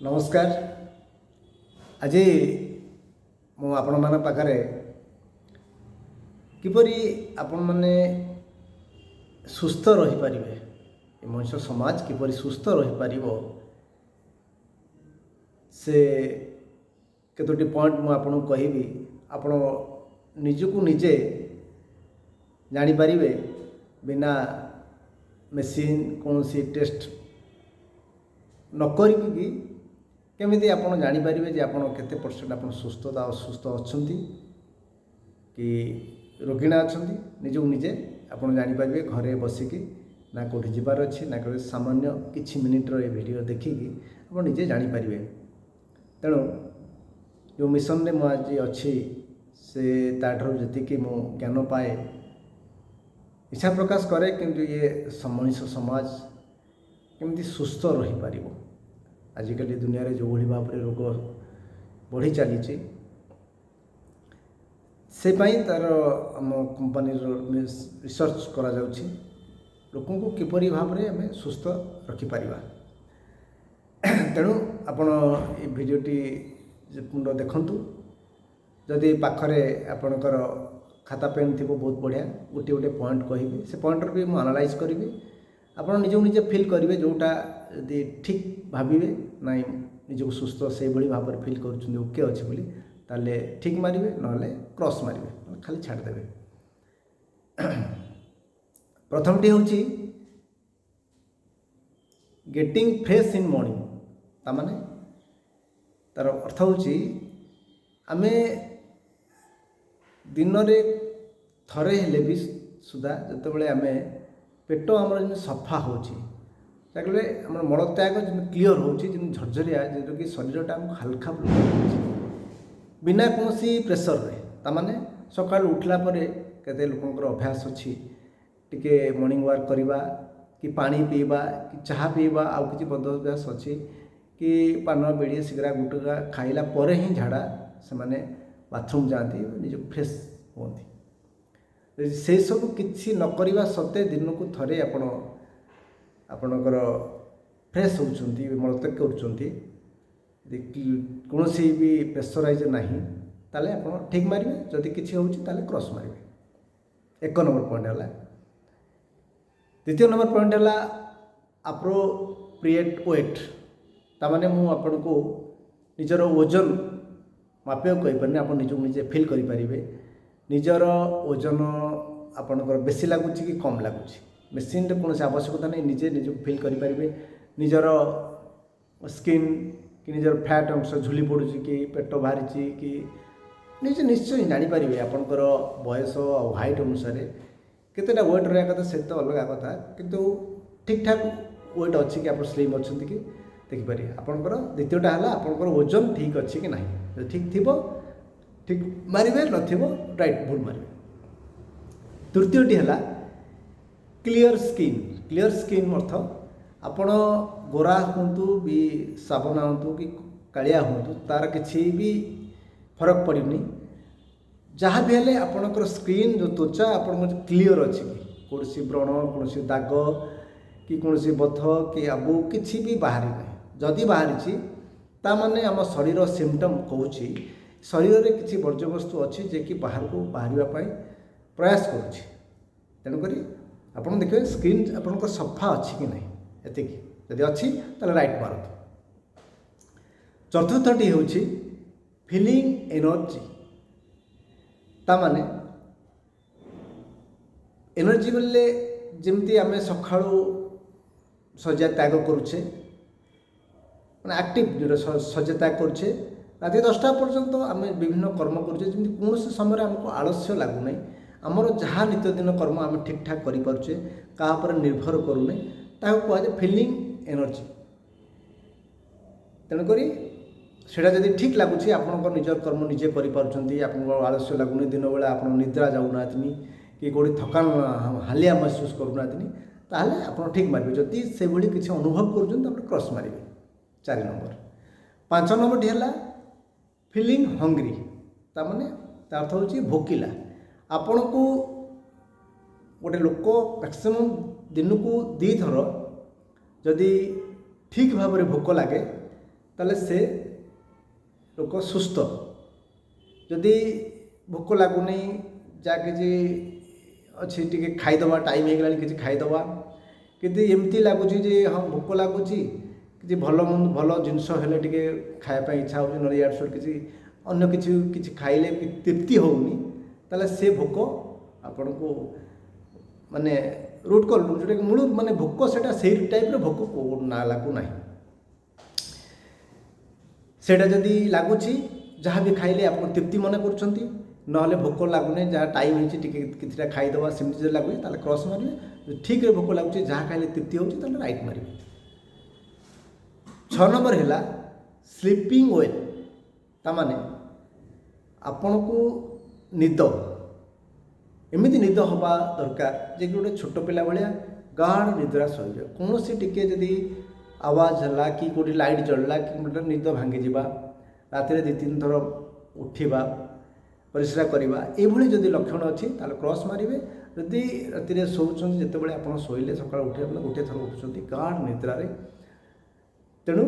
ନମସ୍କାର। ଆଜି ମୁଁ ଆପଣମାନଙ୍କ ପାଖରେ କିପରି ଆପଣମାନେ ସୁସ୍ଥ ରହିପାରିବେ, ଏ ମଣିଷ ସମାଜ କିପରି ସୁସ୍ଥ ରହିପାରିବ, ସେ କେତୋଟି ପଏଣ୍ଟ ମୁଁ ଆପଣଙ୍କୁ କହିବି। ଆପଣ ନିଜକୁ ନିଜେ ଜାଣିପାରିବେ, ବିନା ମେସିନ୍ କୌଣସି ଟେଷ୍ଟ ନ କରିକି ବି କେମିତି ଆପଣ ଜାଣିପାରିବେ ଯେ ଆପଣ କେତେ ପରସେଣ୍ଟ ଆପଣ ସୁସ୍ଥତା ଅସୁସ୍ଥ ଅଛନ୍ତି କି ରୋଗୀଣା ଅଛନ୍ତି। ନିଜକୁ ନିଜେ ଆପଣ ଜାଣିପାରିବେ ଘରେ ବସିକି, ନା କେଉଁଠି ଯିବାର ଅଛି ନା କେଉଁଠି। ସାମାନ୍ୟ କିଛି ମିନିଟ୍ର ଏ ଭିଡ଼ିଓ ଦେଖିକି ଆପଣ ନିଜେ ଜାଣିପାରିବେ। ତେଣୁ ଯେଉଁ ମିଶନରେ ମୁଁ ଆଜି ଅଛି, ସେ ତାଠାରୁ ଯେତିକି ମୁଁ ଜ୍ଞାନ ପାଏ, ଇଚ୍ଛା ପ୍ରକାଶ କରେ, କିନ୍ତୁ ଇଏ ମଣିଷ ସମାଜ କେମିତି ସୁସ୍ଥ ରହିପାରିବ। ଆଜିକାଲି ଦୁନିଆରେ ଯେଉଁଭଳି ଭାବରେ ରୋଗ ବଢ଼ି ଚାଲିଛି, ସେ ପାଇଁ ତା'ର ଆମ କମ୍ପାନୀର ରିସର୍ଚ୍ଚ କରାଯାଉଛି, ଲୋକଙ୍କୁ କିପରି ଭାବରେ ଆମେ ସୁସ୍ଥ ରଖିପାରିବା। ତେଣୁ ଆପଣ ଏ ଭିଡ଼ିଓଟି ପୂର୍ଣ୍ଣ ଦେଖନ୍ତୁ। ଯଦି ପାଖରେ ଆପଣଙ୍କର ଖାତା ପେନ୍ ଥିବ, ବହୁତ ବଢ଼ିଆ। ଗୋଟିଏ ଗୋଟିଏ ପଏଣ୍ଟ କହିବି, ସେ ପଏଣ୍ଟର ବି ମୁଁ ଆନାଲାଇଜ୍ କରିବି। ଆପଣ ନିଜକୁ ନିଜେ ଫିଲ୍ କରିବେ। ଯେଉଁଟା ଯଦି ଠିକ୍ ଭାବିବେ, ନାଇଁ ନିଜକୁ ସୁସ୍ଥ ସେଇଭଳି ଭାବରେ ଫିଲ୍ କରୁଛନ୍ତି, ଓକେ ଅଛି ବୋଲି, ତାହେଲେ ଠିକ୍ ମାରିବେ, ନହେଲେ କ୍ରସ୍ ମାରିବେ, ନହେଲେ ଖାଲି ଛାଡ଼ିଦେବେ। ପ୍ରଥମଟି ହେଉଛି ଗେଟିଂ ଫ୍ରେଶ୍ ଇନ୍ ମର୍ଣ୍ଣିଂ। ତାମାନେ ତା'ର ଅର୍ଥ ହେଉଛି, ଆମେ ଦିନରେ ଥରେ ହେଲେ ବି ସୁଦ୍ଧା ଯେତେବେଳେ ଆମେ ପେଟ ଆମର ଯେମିତି ସଫା ହେଉଛି, ତାହେଲେ ଆମର ମଳତ୍ୟାଗ ଯେମିତି କ୍ଲିଅର୍ ହେଉଛି, ଯେମିତି ଝରଝରିଆ, ଯେଉଁଟାକି ଶରୀରଟା ଆମକୁ ହାଲକା ଫୁଲକା ଲାଗୁଛି ବିନା କୌଣସି ପ୍ରେସରରେ। ତାମାନେ ସକାଳୁ ଉଠିଲା ପରେ କେତେ ଲୋକଙ୍କର ଅଭ୍ୟାସ ଅଛି ଟିକେ ମର୍ଣ୍ଣିଂ ୱାକ୍ କରିବା କି ପାଣି ପିଇବା କି ଚାହା ପିଇବା। ଆଉ କିଛି ବଦ ଅଭ୍ୟାସ ଅଛି କି ପାନ, ବିଡ଼ି, ସିଗାରେଟ୍, ଗୁଟକା ଖାଇଲା ପରେ ହିଁ ଝାଡ଼ା ସେମାନେ ବାଥରୁମ୍ ଯାଆନ୍ତି, ନିଜକୁ ଫ୍ରେଶ୍ ହୁଅନ୍ତି। ସେସବୁ କିଛି ନ କରିବା ସତ୍ତ୍ୱେ ଦିନକୁ ଥରେ ଆପଣ ଆପଣଙ୍କର ଫ୍ରେଶ୍ ହେଉଛନ୍ତି, ମଳତ୍ୟାଗ କରୁଛନ୍ତି, ଯଦି କୌଣସି ବି ପ୍ରେସରାଇଜ୍ ନାହିଁ, ତାହେଲେ ଆପଣ ଠିକ୍ ମାରିବେ। ଯଦି କିଛି ହେଉଛି, ତାହେଲେ କ୍ରସ୍ ମାରିବେ। ଏକ ନମ୍ବର ପଏଣ୍ଟ ହେଲା। ଦ୍ୱିତୀୟ ନମ୍ବର ପଏଣ୍ଟ ହେଲା ଆପ୍ରୋପ୍ରିଏଟ୍ ୱେଟ୍। ତାମାନେ ମୁଁ ଆପଣଙ୍କୁ ନିଜର ଓଜନ ମାପିବାକୁ କହିପାରୁନି, ଆପଣ ନିଜକୁ ନିଜେ ଫିଲ୍ କରିପାରିବେ ନିଜର ଓଜନ ଆପଣଙ୍କର ବେଶୀ ଲାଗୁଛି କି କମ୍ ଲାଗୁଛି। ମେସିନ୍ର କୌଣସି ଆବଶ୍ୟକତା ନାହିଁ, ନିଜେ ନିଜକୁ ଫିଲ୍ କରିପାରିବେ। ନିଜର ସ୍କିନ୍ କି ନିଜର ଫ୍ୟାଟ୍ ଅଂଶ ଝୁଲି ପଡ଼ୁଛି କି ପେଟ ବାହାରିଛି କି, ନିଜେ ନିଶ୍ଚୟ ଜାଣିପାରିବେ। ଆପଣଙ୍କର ବୟସ ଆଉ ହାଇଟ୍ ଅନୁସାରେ କେତେଟା ୱେଟ୍ ରହିବା କଥା, ସେ ତ ଅଲଗା କଥା, କିନ୍ତୁ ଠିକ୍ଠାକ୍ ୱେଟ୍ ଅଛି କି ଆପଣ ସ୍ଲିମ୍ ଅଛନ୍ତି କି ଦେଖିପାରିବେ। ଆପଣଙ୍କର ଦ୍ୱିତୀୟଟା ହେଲା ଆପଣଙ୍କର ଓଜନ ଠିକ୍ ଅଛି କି ନାହିଁ। ଯଦି ଠିକ୍ ଥିବ, ଠିକ୍ ମାରିବେ, ନଥିବ ରାଇଟ୍ ଭୁଲ ମାରିବେ। ତୃତୀୟଟି ହେଲା କ୍ଲିଅର୍ ସ୍କିନ୍। କ୍ଲିଅର୍ ସ୍କିନ୍ ଅର୍ଥ ଆପଣ ଗୋରା ହୁଅନ୍ତୁ ବି, ସାବନା ହୁଅନ୍ତୁ କି କାଳିଆ ହୁଅନ୍ତୁ, ତା'ର କିଛି ବି ଫରକ ପଡ଼ିନି। ଯାହା ବି ହେଲେ ଆପଣଙ୍କର ସ୍କିନ୍, ଯେଉଁ ତ୍ୱଚା ଆପଣଙ୍କର କ୍ଲିଅର୍ ଅଛି କି, କୌଣସି ବ୍ରଣ, କୌଣସି ଦାଗ କି କୌଣସି ବଥ କି ଆବୁ କିଛି ବି ବାହାରି ନାହିଁ। ଯଦି ବାହାରିଛି, ତାମାନେ ଆମ ଶରୀର ସିମ୍ପଟମ୍ କହୁଛି, ଶରୀରରେ କିଛି ବର୍ଜ୍ୟବସ୍ତୁ ଅଛି ଯେ କି ବାହାରକୁ ବାହାରିବା ପାଇଁ ପ୍ରୟାସ କରୁଛି। ତେଣୁକରି ଆପଣ ଦେଖିବେ ସ୍କିନ୍ ଆପଣଙ୍କର ସଫା ଅଛି କି ନାହିଁ, ଏତିକି। ଯଦି ଅଛି, ତାହେଲେ ରାଇଟ୍ ମାରନ୍ତୁ। ଚତୁର୍ଥଟି ହେଉଛି ଫିଲିଂ ଏନର୍ଜି। ତାମାନେ ଏନର୍ଜି ବୋଲେ ଯେମିତି ଆମେ ସକାଳୁ ଶଯ୍ୟା ତ୍ୟାଗ କରୁଛେ, ମାନେ ଆକ୍ଟିଭ ଯେଉଁଟା, ଶଯ୍ୟା ତ୍ୟାଗ କରୁଛେ, ରାତି 10ଟା ପର୍ଯ୍ୟନ୍ତ ଆମେ ବିଭିନ୍ନ କର୍ମ କରୁଛେ, ଯେମିତି କୌଣସି ସମୟରେ ଆମକୁ ଆଳସ୍ୟ ଲାଗୁନାହିଁ, ଆମର ଯାହା ନିତ୍ୟଦିନ କର୍ମ ଆମେ ଠିକ୍ଠାକ୍ କରିପାରୁଛେ, କାହା ଉପରେ ନିର୍ଭର କରୁନେ, ତାହାକୁ କୁହାଯାଏ ଫିଲିଂ ଏନର୍ଜି। ତେଣୁକରି ସେଇଟା ଯଦି ଠିକ୍ ଲାଗୁଛି, ଆପଣଙ୍କ ନିଜର କର୍ମ ନିଜେ କରିପାରୁଛନ୍ତି, ଆପଣଙ୍କ ଆଳସ୍ୟ ଲାଗୁନି, ଦିନବେଳା ଆପଣ ନିଦ୍ରା ଯାଉନାହାନ୍ତିନି କି କେଉଁଠି ଥକାନ ହାଲିଆ ମହସୁସ କରୁନାହାନ୍ତିନି, ତାହେଲେ ଆପଣ ଠିକ୍ ମାରିବେ। ଯଦି ସେଭଳି କିଛି ଅନୁଭବ କରୁଛନ୍ତି, ତାପରେ କ୍ରସ୍ ମାରିବେ, 4 ନମ୍ବର। 5 ନମ୍ବରଟି ହେଲା ଫିଲିଂ ହଙ୍ଗରି। ତାମାନେ ତା ଅର୍ଥ ହେଉଛି ଭୋକିଲା। ଆପଣଙ୍କୁ ଗୋଟେ ଲୋକ ମ୍ୟାକ୍ସିମମ୍ ଦିନକୁ ଦୁଇଥର ଯଦି ଠିକ୍ ଭାବରେ ଭୋକ ଲାଗେ, ତାହେଲେ ସେ ଲୋକ ସୁସ୍ଥ। ଯଦି ଭୋକ ଲାଗୁନି, ଯାହା କିଛି ଅଛି ଟିକେ ଖାଇଦେବା, ଟାଇମ୍ ହେଇଗଲାଣି କିଛି ଖାଇଦେବା, କିନ୍ତୁ ଏମିତି ଲାଗୁଛି ଯେ ହଁ ଭୋକ ଲାଗୁଛି, କିଛି ଭଲ ଭଲ ଜିନିଷ ହେଲେ ଟିକେ ଖାଇବା ପାଇଁ ଇଚ୍ଛା ହେଉଛି, ନହେଲେ ଇଆଡ଼ୁ ସିଆଡ଼ୁ କିଛି ଅନ୍ୟ କିଛି କିଛି ଖାଇଲେ ବି ତୃପ୍ତି ହେଉନି, ତାହେଲେ ସେ ଭୋକ ଆପଣଙ୍କୁ ମାନେ ରୁଟ୍ କଲ୍ ଯେଉଁଟାକି ମୂଳ ମାନେ ଭୋକ ସେଇଟା ସେଇ ଟାଇପ୍ର ଭୋକ ନା ଲାଗୁନାହିଁ। ସେଇଟା ଯଦି ଲାଗୁଛି, ଯାହା ବି ଖାଇଲେ ଆପଣ ତୃପ୍ତି ମନେ କରୁଛନ୍ତି, ନହେଲେ ଭୋକ ଲାଗୁନି, ଯାହା ଟାଇମ୍ ହେଇଛି ଟିକେ କିଛିଟା ଖାଇଦେବା, ସେମିତି ଯଦି ଲାଗୁଛି ତାହେଲେ କ୍ରସ୍ ମାରିବେ। ଠିକ୍ରେ ଭୋକ ଲାଗୁଛି, ଯାହା ଖାଇଲେ ତୃପ୍ତି ହେଉଛି, ତାହେଲେ ରାଇଟ୍ ମାରିବେ। 6 ନମ୍ବର ହେଲା ସ୍ଲିପିଂ ୱେଲ୍, ତାମାନେ ଆପଣଙ୍କୁ ନିଦ ଏମିତି ନିଦ ହେବା ଦରକାର ଯେ କି ଗୋଟେ ଛୋଟ ପିଲା ଭଳିଆ ଗାଢ଼ ନିଦ୍ରା ଶୋଇଯିବ। କୌଣସି ଟିକେ ଯଦି ଆୱାଜ ହେଲା କି କେଉଁଠି ଲାଇଟ୍ ଜଳିଲା କି ଗୋଟେ ନିଦ ଭାଙ୍ଗିଯିବା, ରାତିରେ 2-3 ଥର ଉଠିବା, ପରିସ୍ରା କରିବା, ଏଇଭଳି ଯଦି ଲକ୍ଷଣ ଅଛି ତାହେଲେ କ୍ରସ୍ ମାରିବେ। ଯଦି ରାତିରେ ଶୋଉଛନ୍ତି, ଯେତେବେଳେ ଆପଣ ଶୋଇଲେ ସକାଳୁ ଉଠିବା ମାନେ ଗୋଟିଏ ଥର ଉଠୁଛନ୍ତି ଗାଢ଼ ନିଦ୍ରାରେ, ତେଣୁ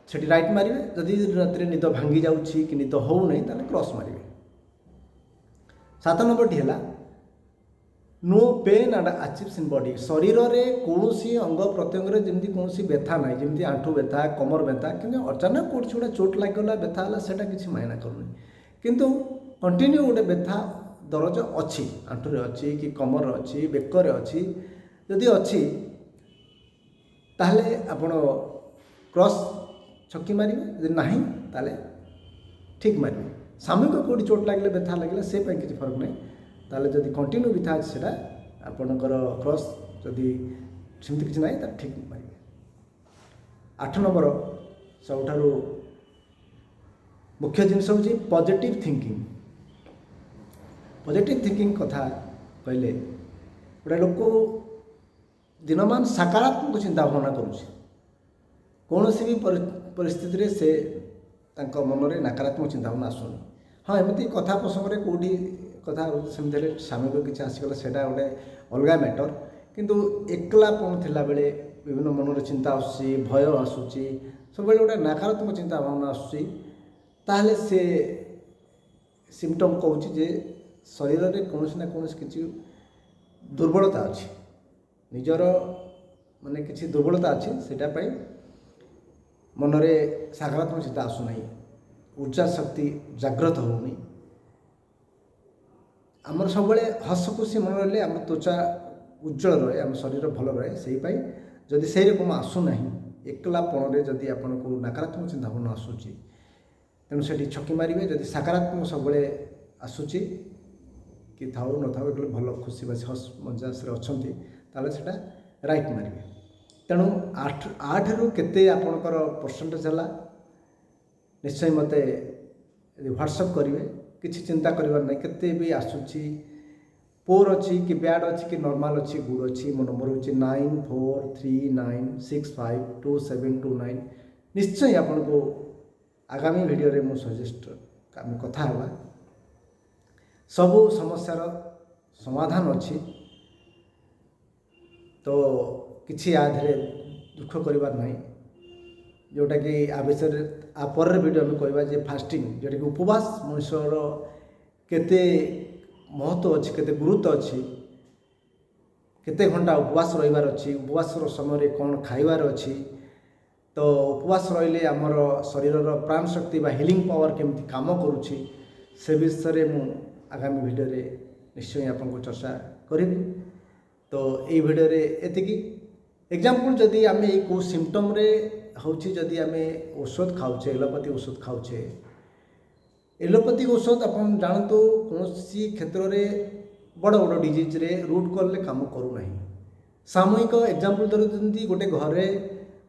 ସେଠି ରାଇଟ୍ ମାରିବେ। ଯଦି ରାତିରେ ନିଦ ଭାଙ୍ଗି ଯାଉଛି କି ନିଦ ହେଉନାହିଁ ତାହେଲେ କ୍ରସ୍ ମାରିବେ। 7 ନମ୍ବରଟି ହେଲା no pain and aches in body, ଶରୀରରେ କୌଣସି ଅଙ୍ଗ ପ୍ରତ୍ୟଙ୍ଗରେ ଯେମିତି କୌଣସି ବ୍ୟଥା ନାହିଁ, ଯେମିତି ଆଣ୍ଠୁ ବ୍ୟଥା, କମର ବ୍ୟଥା, କିନ୍ତୁ ଅଚାନକ କେଉଁଠି ଗୋଟେ ଚୋଟ ଲାଗିଗଲା ବ୍ୟଥା ହେଲା ସେଇଟା କିଛି ମାଇନା କରୁନି, କିନ୍ତୁ କଣ୍ଟିନ୍ୟୁ ଗୋଟେ ବ୍ୟଥା ଦରଜ ଅଛି, ଆଣ୍ଠୁରେ ଅଛି କି କମରରେ ଅଛି, ବେକରେ ଅଛି, ଯଦି ଅଛି ତାହେଲେ ଆପଣ କ୍ରସ୍ ଛକି ମାରିବେ, ଯଦି ନାହିଁ ତାହେଲେ ଠିକ୍ ମାରିବେ। ସାମୟିକ କେଉଁଠି ଚୋଟ ଲାଗିଲେ ବ୍ୟଥା ଲାଗିଲା ସେ ପାଇଁ କିଛି ଫରକ ନାହିଁ, ତାହେଲେ ଯଦି କଣ୍ଟିନ୍ୟୁ ବ୍ୟଥା ଅଛି ସେଇଟା ଆପଣଙ୍କର କ୍ରସ୍, ଯଦି ସେମିତି କିଛି ନାହିଁ ତାହେଲେ ଠିକ୍ ମାରିବେ। 8 ନମ୍ବର ସବୁଠାରୁ ମୁଖ୍ୟ ଜିନିଷ ହେଉଛି ପଜିଟିଭ୍ ଥିଙ୍କିଂ। ପଜିଟିଭ୍ ଥିଙ୍କିଂ କଥା କହିଲେ ଗୋଟେ ଲୋକ ଦିନମାନ ସକାରାତ୍ମକ ଚିନ୍ତା ଭାବନା କରୁଛି, କୌଣସି ବି ପରିସ୍ଥିତିରେ ସେ ତାଙ୍କ ମନରେ ନକାରାତ୍ମକ ଚିନ୍ତା ଭାବନା ଆସୁନି। ହଁ, ଏମିତି କଥା ପ୍ରସଙ୍ଗରେ କେଉଁଠି କଥା ସେମିତି ହେଲେ ସାମୟିକ କିଛି ଆସିଗଲା ସେଇଟା ଗୋଟେ ଅଲଗା ମ୍ୟାଟର୍, କିନ୍ତୁ ଏକଲାପଣ ଥିଲାବେଳେ ବିଭିନ୍ନ ମନରେ ଚିନ୍ତା ଆସୁଛି, ଭୟ ଆସୁଛି, ସବୁବେଳେ ଗୋଟେ ନକାରାତ୍ମକ ଚିନ୍ତା ଭାବନା ଆସୁଛି, ତାହେଲେ ସେ ସିମ୍ପଟମ୍ କହୁଛି ଯେ ଶରୀରରେ କୌଣସି ନା କୌଣସି କିଛି ଦୁର୍ବଳତା ଅଛି, ନିଜର ମାନେ କିଛି ଦୁର୍ବଳତା ଅଛି, ସେଇଟା ପାଇଁ ମନରେ ସକାରାତ୍ମକ ଚିନ୍ତା ଆସୁନାହିଁ, ଉର୍ଜା ଶକ୍ତି ଜାଗ୍ରତ ହେଉନି। ଆମର ସବୁବେଳେ ହସ ଖୁସି ମନ ରହିଲେ ଆମ ତ୍ୱଚା ଉଜ୍ଜଳ ରହେ, ଆମ ଶରୀର ଭଲ ରହେ। ସେଇପାଇଁ ଯଦି ସେଇ ରକମ ଆସୁନାହିଁ, ଏକଲାପଣରେ ଯଦି ଆପଣଙ୍କୁ ନକାରାତ୍ମକ ଚିନ୍ତା ଭାବନା ଆସୁଛି, ତେଣୁ ସେଠି ଛକି ମାରିବେ। ଯଦି ସକାରାତ୍ମକ ସବୁବେଳେ ଆସୁଛି କି ଥାଉ ନଥାଉ ଏକଲେ ଭଲ ଖୁସି ବାସି ହସ ମଜାସରେ ଅଛନ୍ତି, ତାହେଲେ ସେଇଟା ରାଇଟ୍ ମାରିବେ। ତେଣୁ 8ରୁ କେତେ ଆପଣଙ୍କର ପରସେଣ୍ଟେଜ୍ ହେଲା ନିଶ୍ଚୟ ମୋତେ ଯଦି ହ୍ୱାଟ୍ସଅପ୍ କରିବେ, କିଛି ଚିନ୍ତା କରିବାର ନାହିଁ। କେତେ ବି ଆସୁଛି, ପୋର୍ ଅଛି କି ବ୍ୟାଡ଼୍ ଅଛି କି ନର୍ମାଲ୍ ଅଛି, ଗୁଡ଼୍ ଅଛି। ମୋ ନମ୍ବର ହେଉଛି 9439652729। ନିଶ୍ଚୟ ଆପଣଙ୍କୁ ଆଗାମୀ ଭିଡ଼ିଓରେ ମୁଁ ସଜେଷ୍ଟ ଆମେ କଥା ହେବା। ସବୁ ସମସ୍ୟାର ସମାଧାନ ଅଛି, ତ କିଛି ଆ ଦେହରେ ଦୁଃଖ କରିବାର ନାହିଁ। ଯେଉଁଟାକି ଆ ବିଷୟରେ ଆ ପରରେ ଭିଡ଼ିଓ ଆମେ କହିବା ଯେ ଫାଷ୍ଟିଂ, ଯେଉଁଟାକି ଉପବାସ ମଣିଷର କେତେ ମହତ୍ତ୍ୱ ଅଛି, କେତେ ଗୁରୁତ୍ୱ ଅଛି, କେତେ ଘଣ୍ଟା ଉପବାସ ରହିବାର ଅଛି, ଉପବାସର ସମୟରେ କ'ଣ ଖାଇବାର ଅଛି, ତ ଉପବାସ ରହିଲେ ଆମର ଶରୀରର ପ୍ରାଣ ଶକ୍ତି ବା ହିଲିଂ ପାୱାର କେମିତି କାମ କରୁଛି, ସେ ବିଷୟରେ ମୁଁ ଆଗାମୀ ଭିଡ଼ିଓରେ ନିଶ୍ଚୟ ଆପଣଙ୍କୁ ଚର୍ଚ୍ଚା କରିବି। ତ ଏଇ ଭିଡ଼ିଓରେ ଏତିକି। ଏକ୍ଜାମ୍ପଲ୍, ଯଦି ଆମେ ଏଇ କେଉଁ ସିମ୍ପଟମ୍ରେ ହେଉଛି, ଯଦି ଆମେ ଔଷଧ ଖାଉଛେ, ଏଲୋପାଥି ଔଷଧ ଖାଉଛେ, ଏଲୋପାଥି ଔଷଧ ଆପଣ ଜାଣନ୍ତୁ କୌଣସି କ୍ଷେତ୍ରରେ ବଡ଼ ବଡ଼ ଡିଜିଜ୍ରେ ରୁଟ୍ କଲ୍ରେ କାମ କରୁନାହିଁ। ସାମୟିକ ଏକ୍ଜାମ୍ପଲ୍ ଧରୁଛନ୍ତି, ଗୋଟେ ଘରେ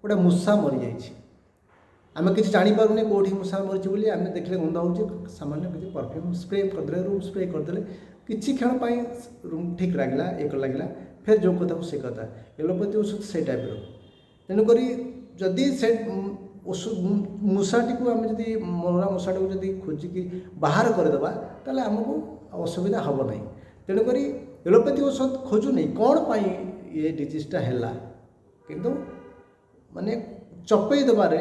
ଗୋଟେ ମୂଷା ମରିଯାଇଛି, ଆମେ କିଛି ଜାଣିପାରୁନେ କେଉଁଠି ମୂଷା ମରିଛି ବୋଲି, ଆମେ ଦେଖିଲେ ଗନ୍ଧ ହେଉଛି, ସାମାନ୍ୟ କିଛି ପରଫ୍ୟୁମ୍ ସ୍ପ୍ରେ କରିଦେଲେ, ରୁମ୍ ସ୍ପ୍ରେ କରିଦେଲେ, କିଛି କ୍ଷଣ ପାଇଁ ରୁମ୍ ଠିକ୍ ଲାଗିଲା, ଏକ ଲାଗିଲା, ଫେର୍ ଯେଉଁ କଥାକୁ ସେ କଥା। ଏଲୋପାଥି ଔଷଧ ସେଇ ଟାଇପ୍ର। ତେଣୁକରି ଯଦି ସେ ମୂଷାଟିକୁ ଆମେ ଯଦି ମରା ମୂଷାଟିକୁ ଯଦି ଖୋଜିକି ବାହାର କରିଦେବା, ତାହେଲେ ଆମକୁ ଅସୁବିଧା ହେବ ନାହିଁ। ତେଣୁକରି ଏଲୋପାଥି ଔଷଧ ଖୋଜୁନି କ'ଣ ପାଇଁ ଏ ଡିଜିଜ୍ଟା ହେଲା, କିନ୍ତୁ ମାନେ ଚପେଇ ଦେବାରେ,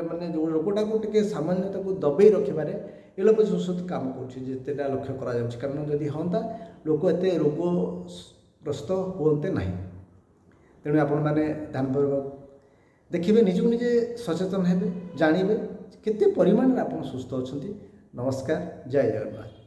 ମାନେ ଯେଉଁ ରୋଗଟାକୁ ଟିକେ ସାମାନ୍ୟ ତାକୁ ଦବେଇ ରଖିବାରେ ଏଲୋପାଥି ଔଷଧ କାମ କରୁଛି ଯେତେଟା ଲକ୍ଷ୍ୟ କରାଯାଉଛି। କାରଣ ଯଦି ହୁଅନ୍ତା, ଲୋକ ଏତେ ରୋଗଗ୍ରସ୍ତ ହୁଅନ୍ତେ ନାହିଁ। ତେଣୁ ଆପଣମାନେ ଧ୍ୟାନପୂର୍ବକ ଦେଖିବେ, ନିଜକୁ ନିଜେ ସଚେତନ ହେବେ, ଜାଣିବେ କେତେ ପରିମାଣରେ ଆପଣ ସୁସ୍ଥ ଅଛନ୍ତି। ନମସ୍କାର, ଜୟ ଜଗନ୍ନାଥ।